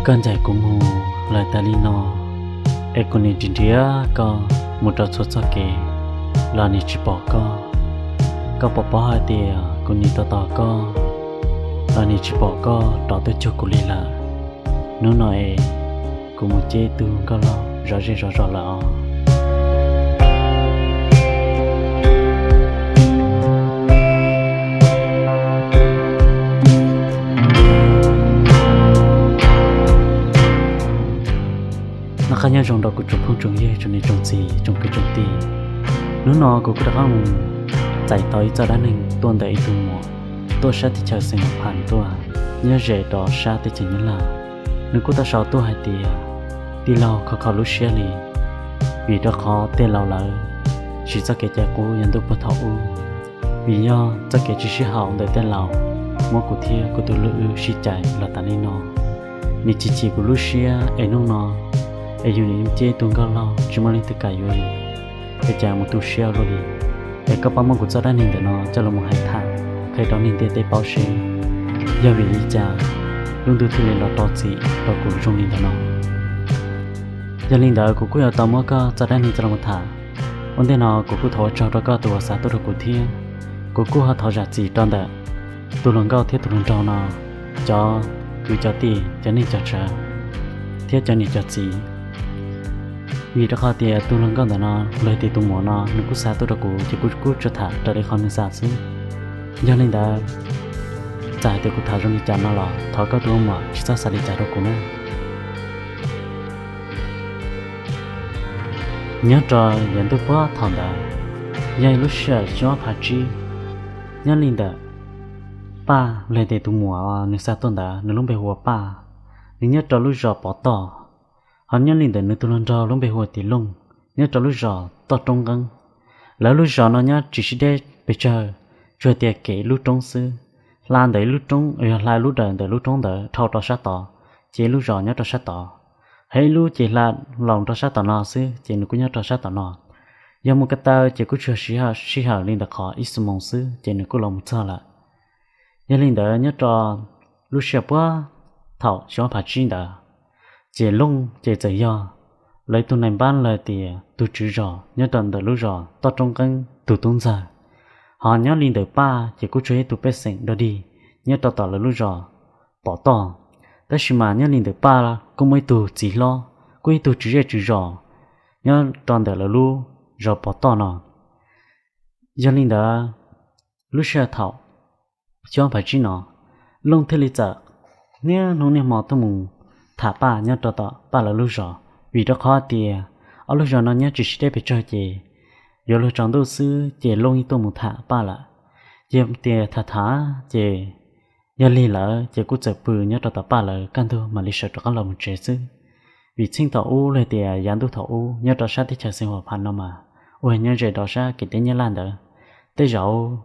Koj ncaim kuv mus lawm tas li no, es kuv nim nrhiav nrhiav koj mus rau txhua txoj kev los nim tsis pom koj. Koj puas paub hais tias kuv nim tos tos koj los nim tsis pom koj rov tuaj cuag kuv li lawm. Hnub no es kuv mus ceb tug nkauj laug zov zej zov zos lawm os. Noj qab nyob zoo rau kuv tsoom phooj tsoom ywg, tsoom niam tsoom txiv, tsoom kwv tsoom tij. Hnub no kuv kuj rov qab mus txais tau ib txoj dab neeg tuaj ntawm ib tug muam tuaj sab teb chaws Xeev Las Phas tuaj, nyob ze rau sab teb chaws Nyab Laj. Nws kuj tau sau tuaj hais tias, tij laug, kho kho lub siab li, vim rau qhov tej laus lawv siv txoj kev cai qub yav ntuj puag thaum ub, vim yog txoj kev tsis sib haum ntawm tej laus muab kuv thiab kuv tus hlub wb sib cais los tas li no. Nim chim chim kuv lub siab es hnub no es yus nim ceb ib tug nkauj laug tsis muaj leej twg kam yuav yus, es cas mus tu siab luaj li. Es koj pab muab kuv txoj dab neeg ntawm no coj los mus hais tham qhia rau neeg ntiaj teb paub seb yog vim li cas lub ntuj thiaj li los rau txim rau kuv zoo li ntawm no. Yog li ntawd kuv kuj yuav tau muab koj txoj dab neeg coj los mus tham. Ua ntej no kuv kuj thov ua tsaug rau koj tus uas xa tuaj rau kuv thiab. Kuv kuj ho thov zam txim rau ntawm tus hluas nkauj thiab tus hluas nraug no, cov kwv cov tij, cov neej cov tsav, thiab cov niam cov txiv. Vim rau qhov tias tus hluas nkauj ntawm no los yog tias tus muam no nws kuj xa tuaj rau kuv ces kuv kuj tsuas tham raws li qhov nws xa xwb. Yog li ntawd, txawm hais tias kuv tham zoo li cas no los thov koj tus ua muam tsis txhob xav li cas rau kuv na. Nyob rau yav ntuj puag thaum ntawd, yog lub sij hawm xyoo ob phav tsib, nyob li ntawm Paj los yog tias tus muam uas nws xa tuaj ntawd nws lub npe hu ua Paj. Nws nyob rau lub zos Pov Toj, ho nyob li ntawm nws tus hluas nraug lub npe hu ua Tis Looj, nyob rau lub zos Toj Roob Nqeeb. Lawv lub zos no nyob tsis sib deb pes tsawg, tsuas hais tias kev ib lub roob xwb. Hla ntawm ib lub roob, yog hla lub dawm ntawm lub roob ntawd dhau rau sab tod, ces ib lub zos nyob rau sab tod. Hos ib lub ces hla los rau sab tom no xwb ces nws kuj nyob rau sab tom no. Yog mus ko taw ces kuj tsuas sij hawm li ntawm qhov ib xuab moos xwb ces nws kuj los mus txog lawm. Yog li ntawd nyob rau lub sij hawm puag thaum xyoo ob phav tsib ntawd, ces Looj ces txawm yog lawv ib tug nais npab los tias tus tswv zos nyob rau ntawm lub zos Toj Roob Nqeeb tus tub ntxawg. Ho nyob li ntawm Paj ces kuj tsuas yog ib tug pej xeem dog dig nyob rau tom lawv lub zos Pov Toj. Tab sis mas nyob li ntawm Paj kuj muaj ib tug txiv hlob kuj ib tug tswv zej tswv zos nyob rau ntawm lawv lub zos Pov Toj no. Yog li ntawd, lub sij hawm thaum xyoo ob phav tsib no, Looj thiaj li txawm niaj hnub niaj hmo tuaj mus tham Paj nyob rau tom Paj lawv lub zos, vim rau qhov tias ob lub zos no nyob tsis sib deb pes tsawg ces yuav luag tsaus ntuj xwb ces Looj yeej tuaj mus tham Paj lawm. Ces tias tham tham ces yog lig lawm ces kuj txawm pw nyob rau tom Paj lawv kaj ntug mam li sawv rov qab los mus tsev xwb. Vim txheej thaum ub los tias yav ntuj thaum ub nyob rau sab teb chaws Xeev Huas Phas no mas, uas nyob ze rau sab kev teb Nyab Laj ntawd, tej zaum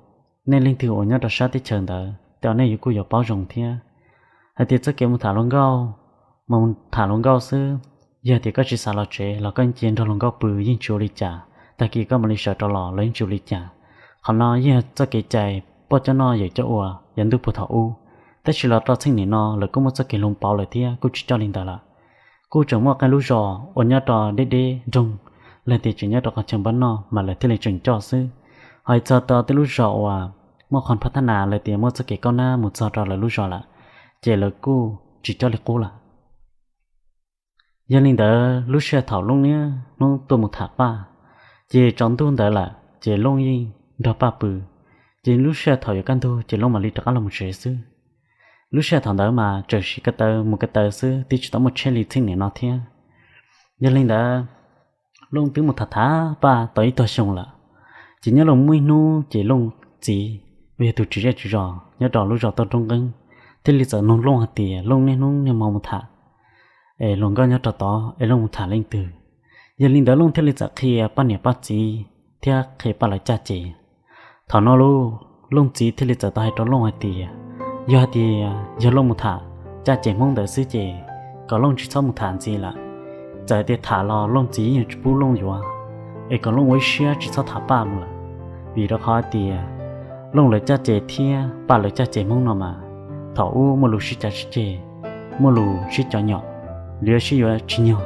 nej leej twg uas nyob rau sab teb chaws ntawd tej zaum nej yuav kuj yuav paub zoo thiab. Hais tias txoj kev mus tham hluas nkauj, mus tham hluas nkauj xwb, yog tias koj tsis xav los tsev los koj cia nrog hluas nkauj pw yeej tsis ua li cas, tag kis koj mam li sawv rov los los yeej tsis ua li cas. Qhov no yeej yog txoj kev cai poj coj noj yawm coj ua yav ntuj puag thaum ub, tab sis los rau txheej nim no lawv kuj muaj txoj kev hloov pauv lawm thiab kuj tsis coj li ntawd lawm. Kuj tseem muaj qee lub zos uas nyob rau deb deb nroog, los tias tseem nyob rau qhov chaw npab noj mas lawv thiaj li tseem coj xwb. Ho txog rau tej lub zos uas muaj qhov phab thab nas los tias muaj txoj kev kaub nab mus txog rau lawv lub zos lawm, ces lawv kuj tsis coj li qub lawm. Yog li ntawd lub sij hawm thaum Looj niaj hnub tuaj mus tham Paj, ces tsaus ntuj ntawd lawm ces Looj yeej nrog Paj pw. Ces lub sij hawm thaum yuav kaj ntug ces Looj mam li rov qab los mus tsev xwb. Lub sij hawm thaum ntawd mas tseem siv ko taw mus ko taw xwb, twb tsis tau muaj tsheb li txheej nim no thiab. Yog li ntawd, Looj twb mus tham tham Paj tau ib tog xyoo lawm, ces nyob los muaj ib hnub ces Looj txiv uas yog tus tswv zej tswv zos nyob rau lub zos Toj Roob Nqeeb thiaj li txawm nug Looj hais tias Looj niaj hnub niaj hmo mus tham es hluas nkauj nyob rau tod es Looj mus tham leej twg. Yog li ntawd Looj thiaj li txawm qhia Paj niam Paj txiv thiab qhia Paj lawv caj ces. Thaum no Looj txiv thiaj li txawm tau hais rau Looj hais tias, yog hais tias yog Looj mus tham caj ces Hmoob ntawd xwb ces kom Looj tsis txhob mus tham ntxiv lawm. Txawm tias tham los Looj txiv yeej tsis pub Looj yuav, es kom Looj ua ib siab tsis txhob tham Paj mus lawm. Vim rau qhov tias Looj lawv caj ces thiab Paj lawv caj ces Hmoob no mas, thaum ub muaj lus sib cav sib ceg, muaj lus sib cov nyom, lawv sib yuav tsis nyog.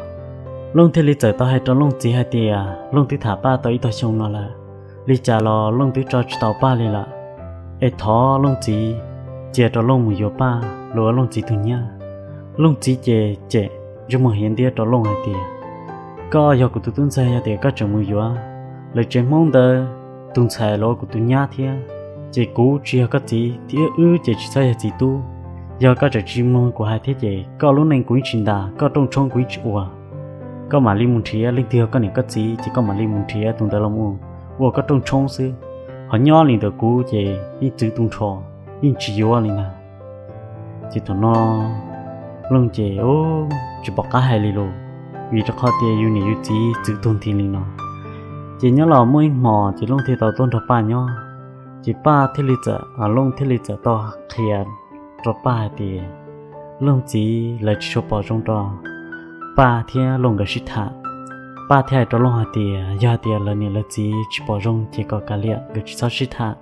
Looj thiaj li txawm tau hais rau Looj txiv hais tias Looj twb tham Paj tau ib tog xyoo no lawm, li cas los Looj twb tso tsis tau Paj li lawm, es thov Looj txiv cia rau Looj mus yuav Paj los ua Looj txiv tus nyab. Looj txiv ces cem ntsej muag hiav ntiab rau Looj hais tias, koj yog kuv tus tub ntxawg, yog tias koj tseem mus yuav lawv tsev Hmoob ntawd tus ntxhais los ua kuv tus nyab thiab, ces kuv tsis yog koj txiv thiab wb ces tsis txhob yog txiv tub. Yog koj tseem tsis mloog kuv hais thiab ces koj lub neej kuv yeej tsis ntas, koj rooj tshoob kuv yeej tsis ua. Koj mam li mus nrhiav leej twg yog koj niam koj txiv ces koj mam li mus nrhiav tus ntawd los mus ua koj rooj tshoob xwb. Ho nyob li ntawm kuv ces yeej txwv tu nrho, yeej tsis yuav li ntag. Ces thaum no Looj ces tsis pom qab hais li lawm, vim rau qhov tias yus niam yus txiv txwv tuag nthi li no. Ces nyob los muaj ib hmos ces Looj thiaj tau tuaj nrog Paj nyob. Ces Paj thiaj li txawm, Looj thiaj li txawm tau qhia rau Paj hais tias Looj txiv lawv tsis tshua pom zoo rau Paj thiab Looj nkawd sib tham. Paj thiaj hais rau Looj hais tias yog tias lawv niam lawv txiv tsis pom zoo ces kom kav liam, nkawd tsis txhob sib tham,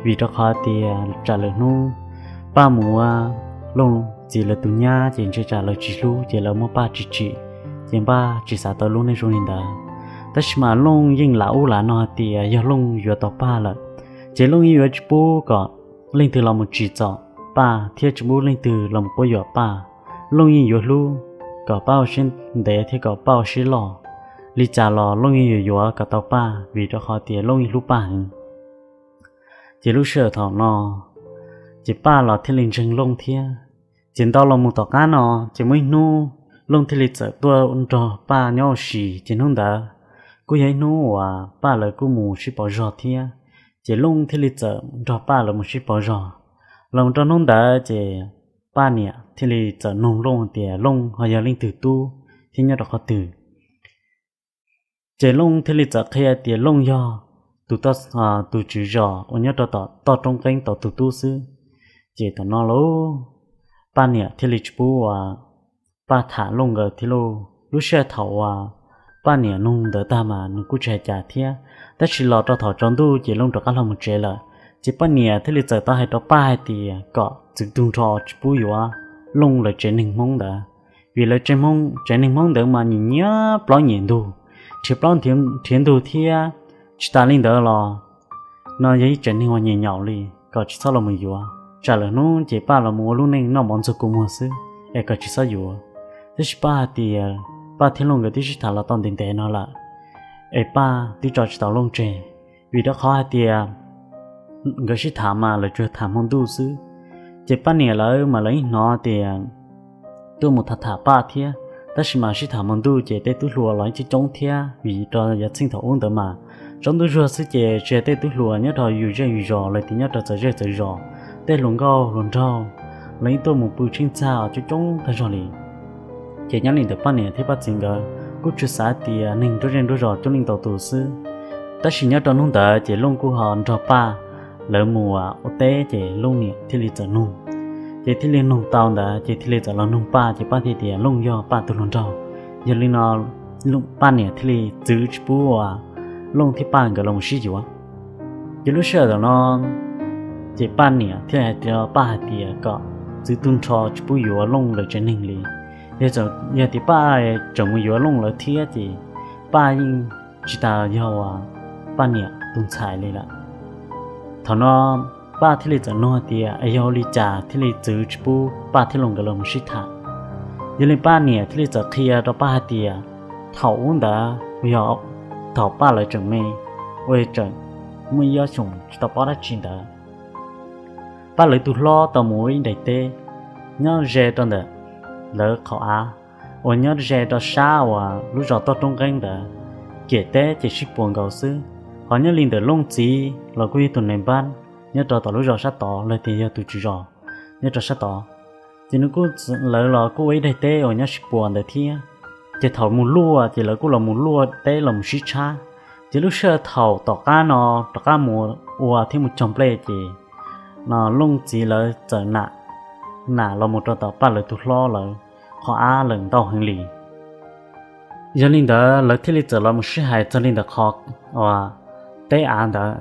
vim rau qhov tias tsam lawm hnub Paj mus ua Looj txiv lawv tus nyab ces ntshe tsam lawv tsis hlub ces lawv muab Paj tsim tsim, ces Paj tsis xav tau lub neej zoo li ntawd. Tab sis mas Looj yeej lam ub lam no hais tias yog Looj yuav tau Paj lawm, ces Looj yeej yuav tsis pub kom leej twg los mus tsim txom Paj thiab tsis pub leej twg los mus quab yuam Paj. Looj yeej yuav hlub kom Paj ua siab ntev thiab kom Paj ua siab loj. Li cas los Looj yeej yuav yuav kom tau Paj, vim rau qhov tias Looj yeej hlub Paj heev. Ces lub sij hawm thaum no ces Paj los thiaj li ntseeg Looj thiab. Ces ntau los mus tom qab no, ces muaj ib hnub Looj thiaj li txawm tuaj nrog Paj nyob ua si. Ces hnub ntawd kuj yog ib hnub uas Paj lawv kuj mus sib pauv zog thiab. Ces Looj thiaj li txawm nrog Paj lawv mus sib pauv zog. Los rau hnub ntawd ces Paj niam thiaj li txawm nug Looj tias Looj ho yog leej twg tub thiab nyob rau qhov twg. Ces Looj thiaj li txawm qhia tias Looj yog tus, tus tswv zos uas nyob rau tom toj roob qeeb tau tus tub xwb. Ces thaum no lauj, Paj niam thiaj li tsis pub uas Paj tham Looj nkawd thiab lauj. Lub sij hawm thaum uas Paj niam nug ntawd tag mas nws kuj tsis hais cas thiab, tab sis los rau thaum tsaus ntuj ces Looj rov qab los mus tsev lawm. Ces Paj niam thiaj li txawm tau hais rau Paj hais tias kom txwv tu nrho tsis pub yuav Looj lawv tsev neeg Hmoob ntawd, vim lawv tsev neeg Hmoob ntawd mas nyiam nyiam plaub nyiam ntug, nrhiav plaub nrhiav ntug thiab. Tsis tas li ntawd los no yog ib tsev neeg uas nyiam nyaum li, kom tsis txhob los mus yuav, tsam lawm hnub ces Paj los mus ua lub neej noj mov ntxuag kua muag xwb, es kom tsis txhob yuav. Tab sis Paj hais tias Paj thiab Looj nkawd twb sib tham los tau ntev ntev no lawm, es Paj twb tso tsis tau Looj tseg, vim rau qhov hais tias nkawd sib tham mas lawv tsuas tham hmo ntuj xwb. Ces Paj niam lawv mas lawv yeej hnov tias tuaj mus tham tham Paj thiab, tab sis mas sib tham hmo ntuj ces tej tub hluas los ib coob coob thiab, vim rau yav txheej thaum ub ntawd mas tsaus ntuj zuag xwb ces tsis hais tej tub hluas nyob rau yus zej yus zos los tias nyob rau txawv zej txawv zos, tej hluas nkauj hluas nraug los yeej tuaj mus pw tsheej txhaj coob coob tag zog li. Ces nyob li ntawm Paj niam thiab Paj txiv nkawd kuj tsuas xav tias neeg nruab zej nruab zos coob leej ntau tus xwb. Tab sis nyob rau hnub ntawd ces Looj kuj ho nrog Paj lawv mus ua teb, ces Looj niam thiaj li txawm nug. Ces thiaj li nug tau ntawd ces thiaj li txawm los nug Paj, ces Paj thiaj tias Looj yog Paj tus hluas nraug. Yog li no Paj niam thiaj li txwv tsis pub uas Looj thiab Paj nkawd los mus sib yuav. Ces lub sij hawm no ces Paj niam thiaj hais rau Paj hais tias kom txwv tu nrho tsis pub yuav Looj lawv tsev neeg li. Yog tias Paj tseem mus yuav Looj lawv thiab ces Paj yeej tsis tas yog uas Paj niam tus ntxhais li lawm. Thaum no Paj thiaj li txawm nug tias es yog ua li cas thiaj li txwv tsis pub Paj thiab Looj nkawd los mus sib tham. Yog li Paj niam thiaj li txawm qhia rau Paj hais tias thaum ub ntawd yog thaum Paj lawv tseem me, ua tseem muaj ib ob xyoos tsis tau paub dab tsi ntawd, Paj lawv tus hlob tau mus ua ib nrais teb nyob ze rau ntawm lawv qhov av uas nyob ze rau sab uas lub zos Toj Roob Nqeeb ntawd. Ciam teb ces sib puas nkaus xwb. Ho nyob li ntawm Looj txiv los kuj yog tus nais npab nyob rau tom lub zos sab tod los tias yog tus tswv zos nyob rau sab tod. Ces nws kuj, lawv los kuj ua ib daim teb uas nyob sib puas ntawd thiab. Ces thaum mus luaj ces lawv kuj los mus luaj teb los mus sib tshab. Ces lub sij hawm thaum tom qab no rov qab mus ua thiab mus cog nplej ces no Looj txiv lawv txawm nam, nam los mus rau tom Paj lawv tus hlob lawv qhov av lawm ntau heev li. Yog li ntawd lawv thiaj li txawm los mus sib hais txog li ntawm qhov uas teb av ntawd.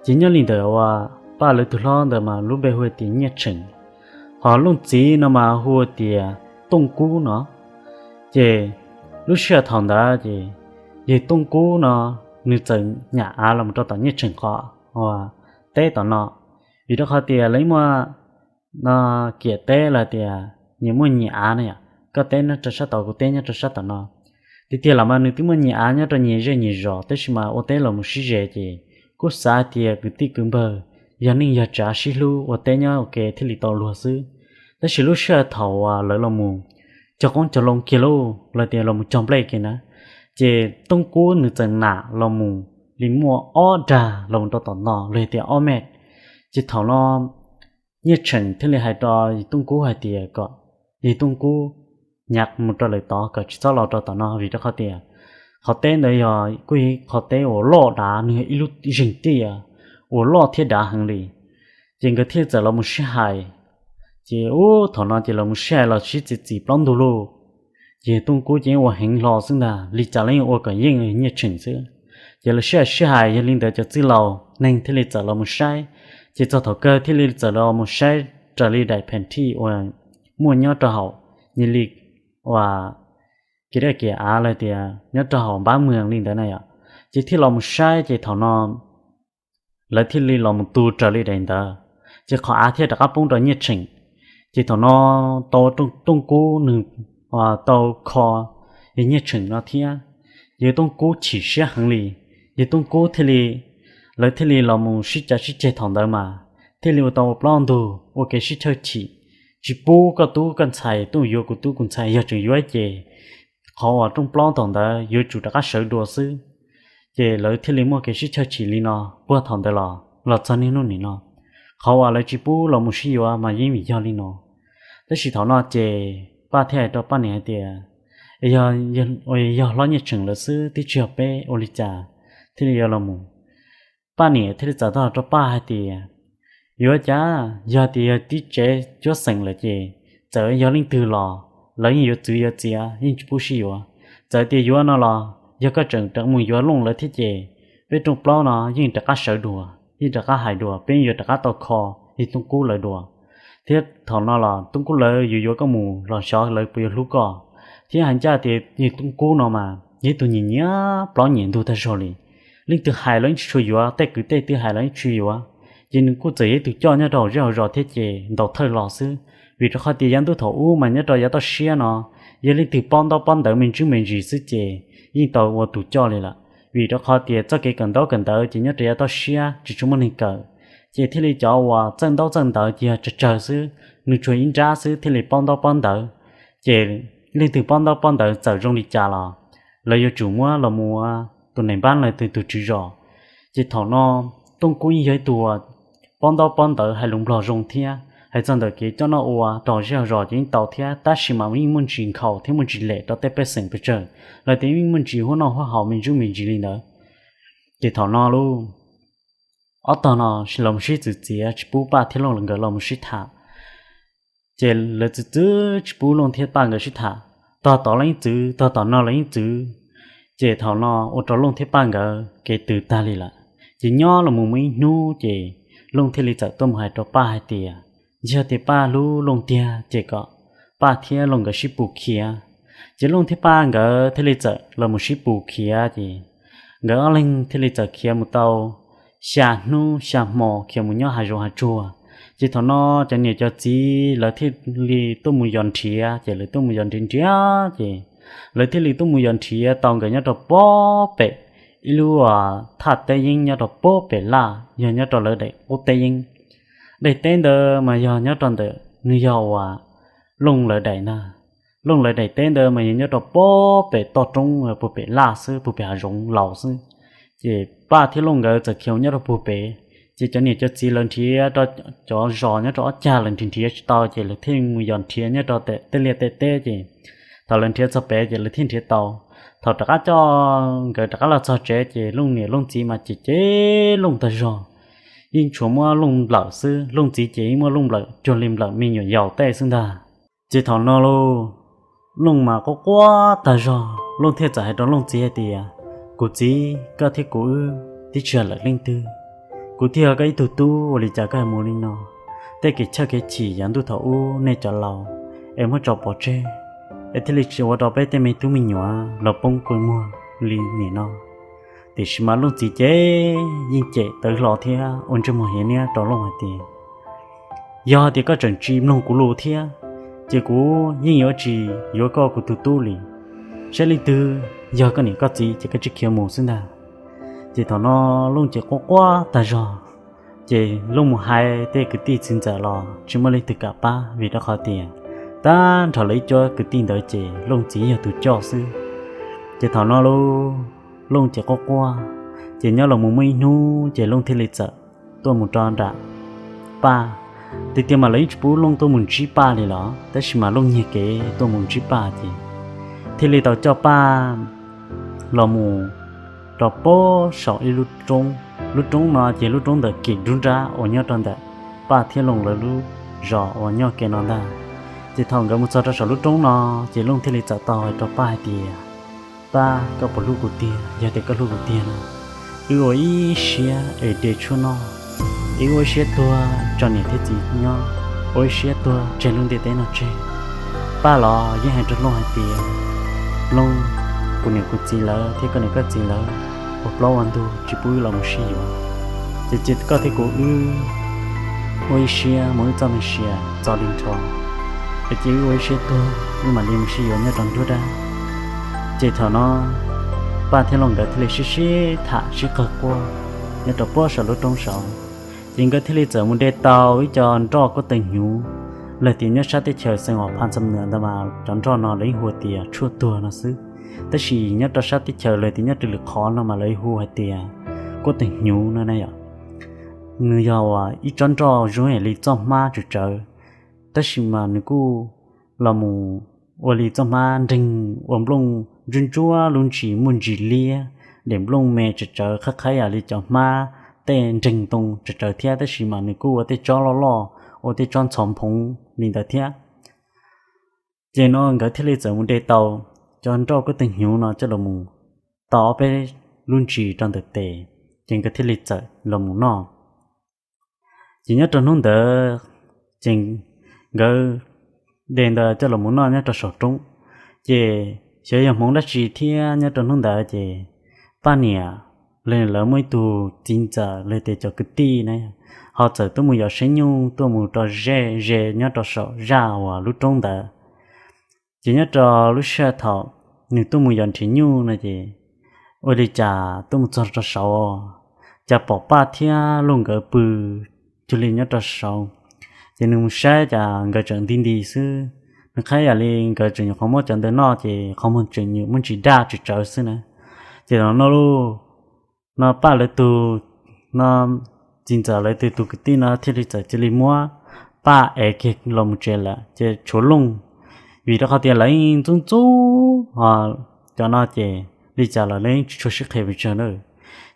Ces nyob li ntawm uas Paj lawv tus hlob ntawd mas lub npe hu tias Nyiaj Tsheem, ho Looj txiv no mas hu tias Tooj Kub no. Ces lub sij hawm thaum ntawd ces yawg Tooj Kub no nws txawm nyam av los rau tom Nyiaj Tseem qhov uas teb tom no, vim rau qhov tias lawv muaj kiam teb los tias nyias muaj nyias av na yom, koj teb nyob rau sab tod, kuv teb nyob rau sab tom no. Tiag tiag los mas nws twb muaj nyias av nyob rau nyias zej nyias zos, tab sis mas ua teb los mus sib ze ces kuj xav tias kwv tij kwv npawg yog neej yog tsav sib hlub ua teb nyob ua ke thiaj li tau luag xwb. Tab sis lub sij hawm thaum uas lawv los mus cog qoob cog loo kiag lauj, los tias los mus cog nplej kiag na, ces Tooj Kub nws txawm nam los mus li muaj ob dag los mus rau tom no, los tias ob mev. Ces thaum no Nyiaj Tseem thiaj li hais rau yawg Tooj Kub hais tias kom yawg Tooj Kub nyav mus rau lawv tod, kom tsis txhob los rau tom no, vim rau qhov tias qhov teb ntawd yog kuj yog qhov teb uas loj dav, nws yog ib lub zeeg tiaj uas loj thiab dav heev li. Ces nkawd thiaj txawm los mus sib hais. Ces ub thaum no ces los mus sib hais los sib txiav txim plaub ntug lauj. Ces Tooj Kub ces ua heev hlo xwb ntag, li cas los yeej ua kom yeej Nyiaj Tseem xwb. Ces lawv sib hais sib hais, yog li ntawd cov txwj laus neeg thiaj li txawm los mus saib. Ces txog thaum kawg thiaj li txawm los mus saib raws li daim pheem thij uas muaj nyob rau hauv, nyias li uas kev daj kev av los tias nyob rau hauv npab mws li ntawd na yom. Ces thiaj los mus saib, ces thaum no lawv thiaj li los mus tu raws li daim ntawd, ces qhov av thiaj rov qab poob rau Nyiaj Tseem. Ces thaum no tau Tooj Kub nws tau kho yawg Nyiaj Tseem no thiab, yawg Tooj Kub chim siab heev li. Yawg Tooj Kub thiaj li, lawv thiaj li los mus sib cav sib ceg thaum ntawd mas thiaj li ua tau ua plaub ntug ua kev sib chawj chim, tsis pub koj tub koj ntxhais tuaj yuav kuv tub kuv ntxhais, yog tseem yuav ces qhov uas rooj plaub thaum ntawd yuav tsum rov qab sawv dua xwb. Ces lawv thiaj li muaj kev sib chawj chim li no puag thaum ntawd los los txog niaj hnub nim no. Qhov uas lawv tsis pub los mus sib yuav mas yeej vim yog li no. Tab sis thaum no ces Paj thiaj hais rau Paj niam hais tias, yog, yog hlob Nyiaj Tseem lawv xwb, twb tsis yog peb, ua li cas thiaj li yuav los mus. Paj niam thiaj li txawm tau hais rau Paj hais tias, yuav cas, yog tias yog tib tsev cuab xeem lawm ces txawm yog leej twg los lawv yeej yuav txwv yuav txiav, yeej tsis pub sib yuav. Txawm tias yuav no los yog koj tseem rov mus yuav Looj lawv thiab ces peb rooj plaub no yeej rov qab sawv dua, yeej rov qab hais dua, peb yeej yuav rov qab tau kho yawg Tooj Kub lawv dua. Thiab thaum no los Tooj Kub lawv yuav yuav koj mus los xyov lawv puas yuav hlub koj. Thiab hais ncaj tias yawg Tooj Kub no mas yog ib tug nyiam nyiam plaub nyiam ntug tag zog li. Leej twg hais los yeej tsis tshua yuav, tej kwv tej tij hais los yeej tsis yuav. Ces nws kuj txawm yog ib tug coj nyob rau hauv zej hauv zos thiab ces ntaus thawj los xwb. Vim rau qhov tias yav ntuj thaum ub mas nyob rau yav toj siab no, yog leej twg paub ntaub paub ntawv me ntsis me ntsis xwb ces yeej tau ua tus coj li lawm. Vim rau qhov tias txoj kev kawm ntaub kawm ntawv ces nyob rau yav toj siab tsis tshua muaj neeg kawm, ces thiaj li cov uas txawj ntaub txawj ntawv ces yog tsawg tsawg xwb, nws tsuas ib nrab xwb thiaj li paub ntaub paub ntawv. Ces leej twg paub ntaub paub ntawv txawm zoo li cas los lawv yuav tsum muab los mus ua tus neeg npab los tus, tus tswv zos. Ces thaum no Tooj Kub yeej yog ib tug paub ntaub paub ntawv hais lus Nplog zoo thiab, hais txog ntawm kev coj noj ua rau zej zos ces yeej tau thiab, tab sis mas yeej muaj ntsis nkhaus thiab muaj ntsis lem rau tej pej xeem pes tsawg, los tias yeej muaj ntsis huab noj huab haus me ntsis me ntsis li ntawd. Ces thaum no lauj, ob tog no los sib txwv txiav tsis pub Paj thiab Looj nkawd los mus sib tham. Ces lawv txwv txwv tsis pub Looj thiab Paj nkawd sib tham, tog tod los yeej txwv, tog tom no los yeej txwv. Ces thaum no ua rau Looj thiab Paj nkawd kev tws tag li lawm. Ces nyob los mus muaj ib hnub ces Looj thiaj li txawm tuaj mus hais rau Paj hais tias, yog tias Paj hlub Looj tiag ces kom Paj thiab Looj nkawd sib pus khiav. Ces Looj thiab Paj nkawd thiaj li txawm los mus sib pus khiav, ces nkawd ob leeg thiaj li txawm khiav mus tau xya hnub xya hmo khiav mus nyob hav zoov hav tsuag. Ces thaum no cov niam cov txiv lawv thiaj li tuaj mus yos nrhiav, ces lawv tuaj mus yos nrhiav nrhiav ces lawv thiaj li tuaj mus yos nrhiav tau nkawd nyob rau pob pem ib lub thaj teb yeeb nyob rau pob pem laj, yog nyob rau lawv daim qub teb yeeb. Daim teb ntawd mas yog nyob rau ntawm, nws yog uas Looj lawv daim na. Looj lawv daim teb ntawd mas yog nyob rau pob pem toj roob puag pem laj xwb, puag pem hav zoov laus xwb. Ces Paj thiab Looj nkawd txawm khiav nyob rau puag pem, ces cov niam cov txiv lawv nrhiav rau cov zos nyob rau ob cag lawv nrhiav nrhiav tsis tau, ces lawv thiaj mus yos nrhiav nyob rau tej liaj tej teb. Ces thaum lawv nrhiav txog pem ces lawv thiaj nrhiav tau. Thaum rov qab coj nkawd rov qab los txog tsev ces Looj niam Looj txiv mas cem cem Looj tag zog, yeej tshuav muab Looj nplawm xwb. Looj txiv ces yeej muab Looj nplawm cuag li nplawm me nyuam yaus tej xwb ntag. Ces thaum no lauj, Looj mas quaj quaj tag zog, Looj thiaj txawm hais rau Looj txiv hais tias, kuv txiv, koj thiab kuv wb twb tsis yog lawm leej twg. Kuv thiaj yog koj ib tug tub, ua li cas koj mus li no? Tej kev chawj kev chim yav ntuj thaum ub nej cov laus es muab tso pov tseg. es thiaj li tsis ua rau peb tej me tub me nyuam los poob kua muag li nim no. Tiam sis mas Looj txiv ces yeej cem tawv hlo thiab ua ntsej muag hiav niab rau Looj hais tias, yog tias koj tseem tsis mloog kuv lus thiab, ces kuv yeej yuav tsis yuav koj kuv tus tub li. Saib leej twg yog koj niam koj txiv ces koj tsis khiav mus xwb ntag. Ces thaum no Looj ces quaj quaj tag zog, ces Looj mus hais tej kwv tij txiv ntxawm los tsis muaj leej twg kam pab, vim rau qhov tias tag nrho lawv ib cuab kwv tij ntawd ces Looj txiv yog tus coj xwb. Ces thaum no Looj ces quaj quaj, ces nyob los mus muaj ib hnub ces Looj thiaj li txawm tuaj mus rau nram Paj. Tiag tiag mas lawv yeej tsis pub Looj tuaj mus ntsib Paj li los, tab sis mas Looj nyiag kev tuaj mus ntsib Paj ces thiaj li tau coj Paj los mus rau pob saum ib lub roob. Lub roob no ces lub roob ntawm Kim Nruab Nrab uas nyob rau ntawm Paj thiab Looj lawv lub zos uas nyob kev no ntag. Ces thaum nkawd mus txog rau saum lub roob no, ces Looj thiaj li txawm tau hais rau Paj hais tias, Paj, koj puas hlub kuv tiag? Yog tias koj hlub kuv tiag no, wb ua ib siab es de tshuaj noj, wb ua ib siab tuag tso niam thiab txiv nyob, ua ib siab tuag tseg lub ntiaj teb no tseg. Paj los yeej hais rau Looj hais tias, Looj, kuv niam kuv txiv lawv thiab koj niam koj txiv lawv ua plaub ua ntug tsis pub wb los mus sib yuav, ces cia koj thiab kuv wb ua ib siab mus wb txoj me sia txog li nrho, es cia wb ua ib siab tuag wb mam li mus sib yuav nyob rau nruab dab. Ces thaum no Paj thiab Looj nkawd thiaj li sib sib tham sib qawg quaj nyob rau pob saum lub roob saud. Ces nkawd thiaj li txawm mus de tau ib co nroj kuab teg hnyuv, lawv tias nyob sab teb chaws Xeev Pha Xam Nuas ntawd mas cov nroj no lawv yeej hu tias tshuaj tuag no xwb, tab sis nyob rau sab teb chaws lawv tias nyob rau lwm qhov no mas lawv hu hais tias kuab teg hnyuv no na yom. Nws yog uas ib tsob nroj zoo li txoj hmab tsawv tsawv, tab sis mas nws kuj los mus ua li txoj hmab nreeg ua nplooj ntsuab ntsuab lub ntsis muaj ntsis liab, daim nplooj me tsawv tsawv qhab qhaib yam li cov hmab tej nreeg ntoo tsawv tsawv thiab, tab sis mas nws kuj ua tej tsob loj loj, ua tej tsob ntxhov nphoov li ntawd thiab. Ces no nkawd thiaj li txawm mus de tau cov nroj kuab teg hnyuv no coj los mus tau ob peb lub ntsis rau ntawm tes, ces nkawd thiaj li txawm los mus noj. Ces nyob rau hnub ntawd, ces nkawd de ntawd coj los mus noj nyob rau saum roob. Ces xyov yog hmoov dab tsi thiab nyob rau hnub ntawd ces Paj niam lawv muaj ib tug txiv ntxawm lawv tias cov kwv tij na, ho txawm tuaj mus yos saib nyuj tuaj mus rau ze ze nyob rau saum zaj uas lub roob ntawd. Ces nyob rau lub sij hawm thaum nws tuaj mus yos nrhiav nyuj no ces ua li cas tuaj mus txog rau saud, cas pom Paj thiab Looj nkawd pw cuag li nyob rau saud. Ces nws mus saib cas nkawd tseem nti nti xwb, nws qhib yam li nkawd tseem nyuam qhuav muab cov ntawd noj ces qhov muag tseem nyuam muaj ntsis daj tsawv tsawv xwb na. Ces thaum no lauj, no Paj lawv tus, no txiv ntxawm lawv tus tus kwv tij no thiaj li txawm cia li muab Paj ev kiag los mus tsev lawm, ces tshuav Looj, vim rau qhov tias lawv yeej ntxub ntxub ho cov no ces li cas los lawv yeej tsis tshua sib qhia pes tsawg na.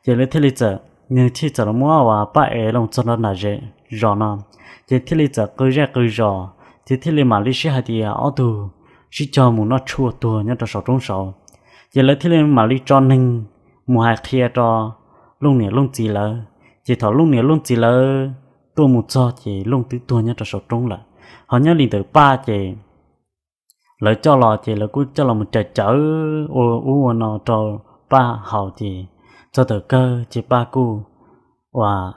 Ces lawv thiaj li txawm, nws thiaj txawm los muab uas Paj ev los txog rau nram zos no, ces thiaj li txawm qw zej qw zos, ces thiaj li mam li sib hais tias ob tug sib cog mus noj tshuaj tuag nyob rau saum roob saud. Ces lawv thiaj li mam li tso neeg mus hais qhia rau Looj niam Looj txiv lawv. Ces thaum Looj niam Looj txiv lawv tuaj mus txog ces Looj twb tuag nyob rau saum roob lawm. Ho nyob li ntawm Paj ces lawv coj los ces lawv kuj coj los mus cawm cawm ua ub ua no rau Paj haus ces txog thaum kawg ces Paj kuj uas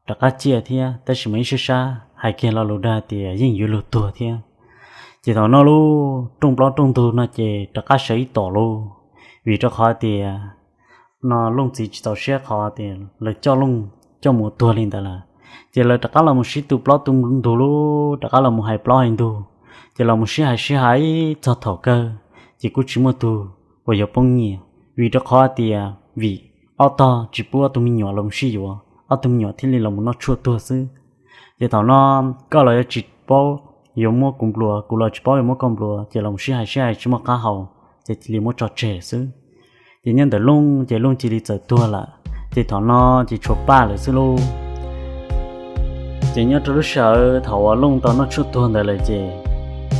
rov qab ciaj thiab, tab sis mas ib sab sab hais kiag lo lus dag tias yeej yuav luag tuag thiab. Ces thaum no lauj, rooj plaub rooj ntug no ces rov qab sawv ib tom lauj, vim rau qhov tias no Looj txiv tsis txaus siab qhov tias lawv coj Looj coj mus ua tuag li ntawd lawm. Ces lawv rov qab los mus sib tu plaub tu ntug lauj, rov qab los mus hais plaub hais ntug, ces los mus sib hais sib hais txog thaum kawg ces kuj tsis muaj tug uas yuav poob nyiaj, vim rau qhov tias vim ob tog tsis pub ob tug me nyuam los mus sib yuav, ob tug me nyuam thiaj li los mus noj tshuaj tuag xwb. Ces thaum no koj los yuav tsis paub yuav muab kuv nplua, kuv los tsis paub yuav muab koj nplua, ces los mus sib hais sib hais tsis muaj qab hau, ces cia li muab tso tseg xwb. Ces nyob ntawm Looj ces Looj cia li txawm tuag lawm, ces thaum no ces tshuav Paj lawm xwb lauj. Ces nyob rau lub sij hawm thaum uas Looj tau noj tshuaj tuag ntawd lawm ces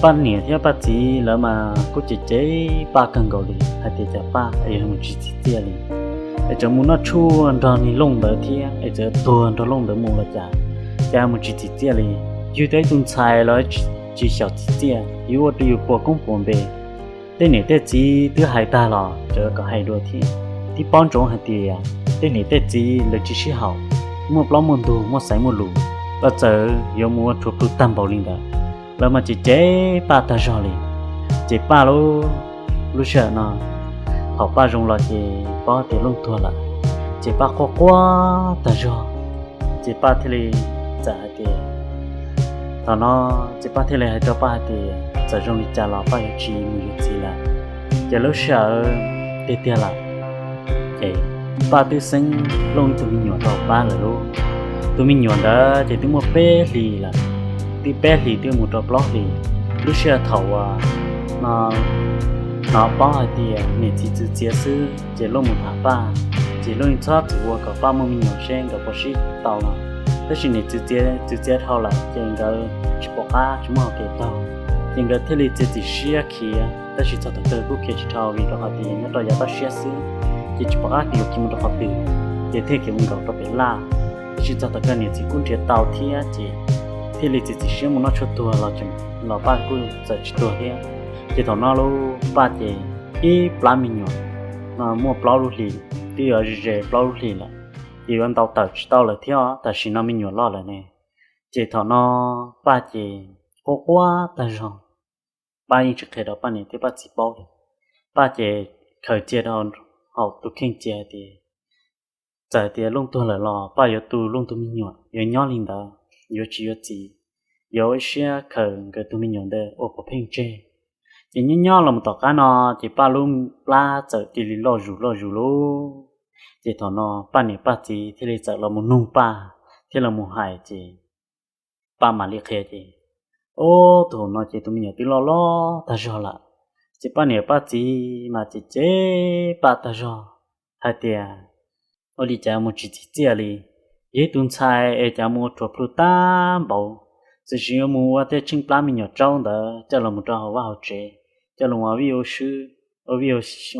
Paj niam thiab Paj txiv lawv mas kuj cem cem Paj kawg nkaus li hais tias cas Paj es yog mus tsis txim txiaj li, es tseem mus noj tshuaj nrog niag Looj ntawd thiab es txawm tuag nrog Looj ntawd mus los cas, cas mus tsis txim txiaj li. Yus tau ib tug ntxhais los tsis xyaum txim txiaj, yuav ua rau yus puas koob puas npe. Tej niam tej txiv twb hais tag los tseem kom hais dua thiab. Twb paub ntsoov hais tias tej niam tej txiv lawv tsis sib haum, muaj plaub muaj ntug, muaj xaiv muaj lus, los txawm yuav mus ua tshuav plhu tag npaum li ntawd, lawv mas cem cem Paj tag zog li. Ces Paj lub, lub sij hawm no, thaum Paj zoo los ces paub tias Looj tuag lawm, ces Paj quaj quaj tag zog. Ces Paj thiaj li txawm hais tias, thaum no, ces Paj thiaj li hais rau Paj hais tias txawm zoo li cas los Paj yuav tsis mus yuav txiv lawm. Ces lub sij hawm tiag tiag lawm, ces Paj twb xeeb Looj ib tug me nyuam rau Paj lawm lauj. Tus me nyuam ntawd ces twb muaj peb hlis lawm, twb peb hlis twb mus rau plaub hlis. Lub sij hawm thaum uas hnov paub hais tias niam txiv txwv txiav xwb ces Looj mus tham Paj, ces Looj yeej txhob txwm ua kom Paj muaj me nyuam seb nkawd puas sib tau no. Tab sis niam txiv txwv txiav dhau lawm ces nkawd tsis pom qab tsis muaj hau kev taug, ces nkawd thiaj li txiav txim siab khiav. Tab sis txog thaum kawg kuj khiav tsis dhau vim rau qhov tias nyob rau yav toj siab xwb, ces tsis pom qab yuav khiav mus rau qhov twg, ces thiaj khiav mus nkaum rau pem laj. Tab sis txog thaum kawg niam txiv kuj nrhiav tau thiab ces thiaj li txiav txim siab mus noj tshuaj tuag los tseem, los Paj kuj txawm tsis tuag thiab. Ces thaum no lub Paj ces ib plab me nyuam no muaj plaub lub hlis, twb yuav ze ze plaub lub hlis lawm, ces yuav ntaus tawm tsis tau lawm thiab, tam sim no me nyuam loj lawm ne. Ces thaum no Paj ces quaj quaj tag zog. Paj yeej tsis qhia rau Paj niam thiab Paj txiv paub li. Paj ces khaws cia rau hauv tus kheej cia hais tias txawm tias Looj tuag lawm los Paj yuav tu Looj tus me nyuam, yuav nyob li ntawd, yuav tsis yuav txiv, yuav ua ib siab khaws nkawd tus me nyuam ntawd ua pov pheej tseg. Ces nyob nyob los mus tom qab no, ces Paj lub plab txawm cia li loj zus loj zus lauj. Ces thaum no Paj niam Paj txiv thiaj li txawm los mus nug Paj thiab los mus hais ces Paj mam li qhia ces, ub, thaum no ces tus me nyuam twb loj loj tag zog lawm. Ces Paj niam Paj txiv mas cem cem Paj tag zog hais tias, ua li cas mus tsis txim txiaj li, yog ib tus ntxhais es cas mus ua rhuav plhu tag npaum, txawm tsis yuav mus ua tej tsheej plab me nyuam tsaub ntawd coj los mus rau hauv vaj hauv tsev, coj los ua vij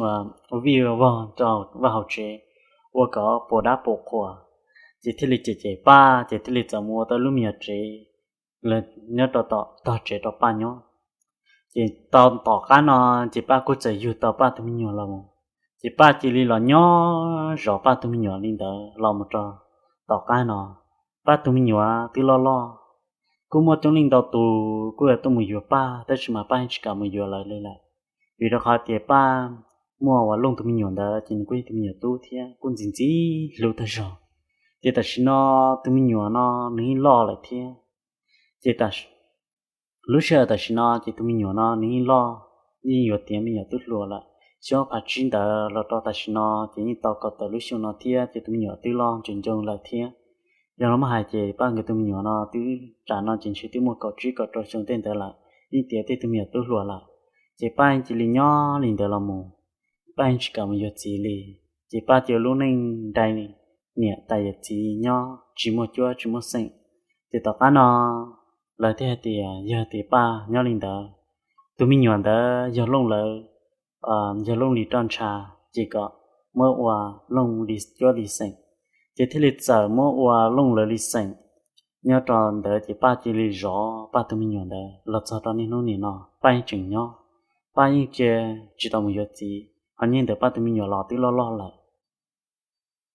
ua vij ua vog rau vaj hauv tsev, ua kom puas dab puas qhuas. Ces thiaj li cem cem Paj, ces thiaj li txawm mus ua tau lub me nyuam tsev, nyob rau tom tog tsev rau Paj nyob. Ces tau tom qab no, ces Paj kuj txawm yug tau Paj tus me nyuam los mus. Ces Paj cia li los nyob zov Paj tus me nyuam li ntawd los mus rau tom qab no. Paj tus me nyuam twb loj loj, kuj muaj coob leej ntau tus kuj yuav tuaj mus yuav Paj, tab sis mas Paj yeej tsis kam mus yuav lawv li lawm. Vim rau qhov tias Paj muaj uas Looj tus me nyuam ntawd ces nws kuj yog tus me nyuam tub thiab kuj ntxim ntxim hlub tag zog. Ces tam sim no tus me nyuam no nws yeej loj lawm thiab. Ces lub sij hawm tam sim no ces tus me nyuam no nws yeej loj, yeej yuav tiav me nyuam tub hluas lawm. Xyoo ob phav tsib ntawd los rau tam sim no ces yeej tau kaum tawm lub xyoo no thiab, ces tus me nyuam twb loj ntsees ncoo lawm thiab. Yog los muab hais ces Paj nkawd tus me nyuam no twb tam no ces ntshe twb muaj kaum tsib kaum rau xyoo tej ntawd lawm, yeej tiav tej tus me nyuam tub hluas lawm. Ces Paj yeej cia li nyob li ntawd los mus, Paj yeej tsis kam mus yuav txiv li. Ces Paj cia lub neej nraim niam tais yawm txiv nyob tsis muaj cuab tsis muaj xeem. Ces tom qab no lawv thiaj hais tias yog tias Paj nyob li ntawd, tus me nyuam ntawd yog Looj lawv, yog Looj li roj ntsha, ces kom muab ua Looj li cuab li xeem. Ces thiaj li txawm muab ua Looj lawv li xeem. Nyob rau ntawd ces Paj cia li zov Paj tus me nyuam ntawd los txog rau niaj hnub nim no Paj yeej tseem nyob. Paj yeej cia tsis tau mus yuav txiv, ho nyob ntawm Paj tus me nyuam los twb loj loj lawm.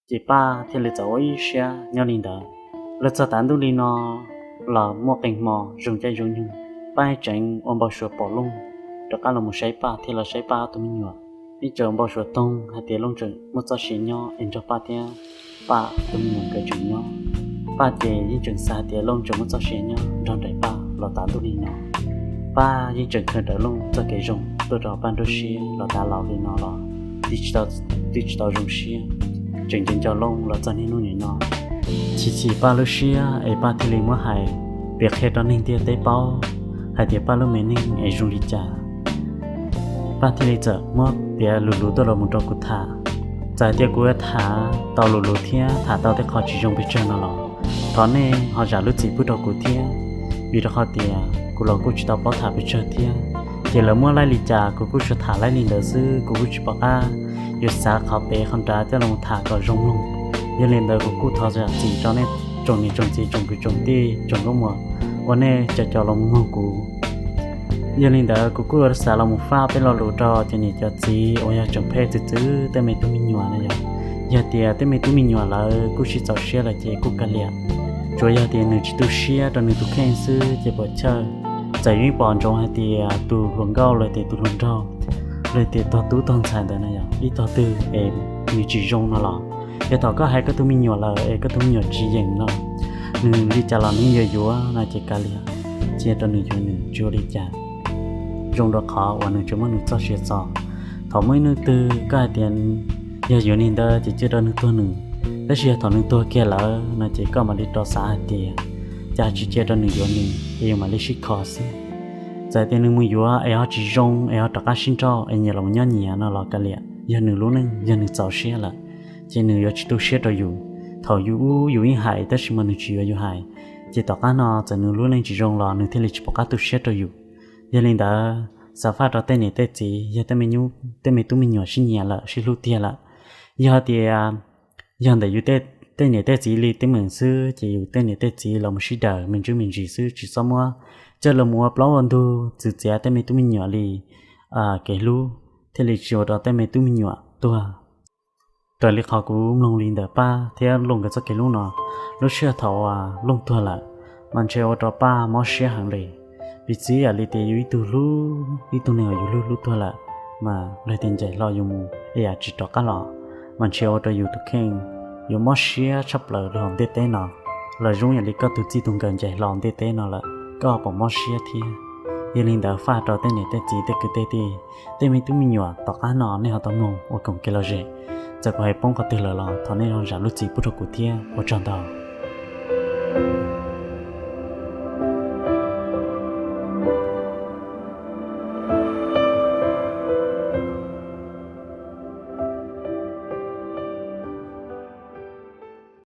Ces Paj thiaj li txawm ua ib siab nyob li ntawd. Los txog tav ntuj li no los muaj qee hmo zoo caij zoo nyoog, Paj yeej tseem ua npau suav pom Looj rov qab los mus saib Paj thiab los saib Paj tus me nyuam. Yeej tseem ua npau suav toog hais tias Looj tseem muaj txoj sia nyob es nrog Paj thiab Paj tus me nyuam nkawd tseem nyob. Paj ces yeej tseem xav hais tias Looj tseem muaj txoj sia nyob nrog nraim Paj los tav ntuj li no. Paj yeej tseem khaws rawv Looj txoj kev zoo tuaj rau Paj nruab siab los tav laus li no los twb tsis tau zoo siab, tseem nco nco Looj los txog niaj hnub nim no. Chim chim Paj lub siab es Paj thiaj li muab hais piav qhia rau neeg ntiaj teb paub hais tias Paj lub me neej es zoo li cas. Paj thiaj li txawm muab piav lus lus tuaj los mus rau kuv tham. Txawm hais tias kuv tham tau lus lus thiab tham tau tej qho tsis zoo pes tsawg no los thov nej ho zam lub txim pub rau kuv thiab, vim rau qhov tias kuv los kuj tsis tau paub tham pes tsawg thiab. Ces lawv muab laij li cas kuv kuj tsuas tham laij li ntawd xwb, kuv kuj tsis pom qab yuav xav qhov pem qhov nrad coj los tham kom zoo mloog. Yog li ntawd kuv kuj thov zam txim rau nej tsoom niam tsoom txiv tsoom kwv tsoom tij tsoom nkauj muam uas nej cov cov los mloog kuv. Yog li ntawd kuv kuj xav los mus faj tej lo lus rau cov niam cov txiv uas yog tseem pheej txwv txwv tej me tub me nyuam na yom. Yog tias tej me tub me nyuam lawv kuj sib txaus siab lawm ces kuj kav liam. Tsuas yog tias nws tsis tu siab rau nws tus kheej xwb ces puas chawj. Txawm yeej pom ntsoov hais tias tus hluas nkauj los tias tus hluas nraug, los tias tog tub tog ntxhais ntawd na yom, ib tog twg es nws tsis zoo no los, yog thaum koj hais koj tus me nyuam lawm es koj tus me nyuam tsis yeem no, nws li cas los nws yuav yuav no ces kav liam, cia rau nws yuav nws tsis ua li cas. Zoo rau qhov uas nws tsis muaj nws txoj sia txo. Thaum muaj ib hnub twg koj hais tias yog yuav li ntawd ces cia rau nws tuag nws, tab sis yog thaum nws tuag kiag lawm no ces koj mam li rov xav hais tias cas tsis cia rau nws yuav nws es yus mam li sib kho xwb. Txawm tias nws mus yuav es ho tsis zoo es ho rov qab sib nrauj es nyias los nyob nyias no los kav liam, yog nws lub neej, yog nws txaus siab lawm ces nws yuav tsis tu siab rau yus. Thaum yus ub yus yeej hais tab sis mas nws tsis yuav yus hais, ces tom qab no txawm nws lub neej tsis zoo los nws thiaj li tsis pom qab tu siab rau yus. Yog li ntawd xav faj rau tej niam tej txiv yog tej me tub me nyuam sib nyiam lawm sib hlub tiag lawm, yog tias yog ntawm yus tej niam tej txiv li teeb meem xwb ces yus tej niam tej txiv los mus sib daws me ntsuj me ntsis xwb, tsis txhob muab coj los mus ua plaub ua ntug txwv txiav tej me tub me nyuam li kev hlub, thiaj li tsis ua rau tej me tub me nyuam tuag. Raws li qhov kuv mloog li ntawm Paj thiab Looj nkawd txoj kev hlub no, lub sij hawm thaum uas Looj tuag lawm mas ntshe ua rau Paj mob siab heev li. Piv txwv yam li tias yus ib tug hlub, ib tug neeg uas yus hlub hlub tuag lawm, mas luag tias ncaim hlo yus mus es yam tsis rov qab los, mas ntshe ua rau yus tus kheej yuav mob siab tshaj plaws rau hauv ntiaj teb no. Los zoo yam li koj tus txij tus nkawm ncaim hlo ntiaj teb no lawm, koj puas mob siab thiab? Yog li ntawd faj rau tej niam tej txiv tej kwv tej tij, tej me tub me nyuam tom qab no nej ho tau mloog ua koom kev lom zem. Txawm kuv hais poob qhov twg lawm los thov nej zam lub txim pub rau kuv thiab, ua tsaug ntau.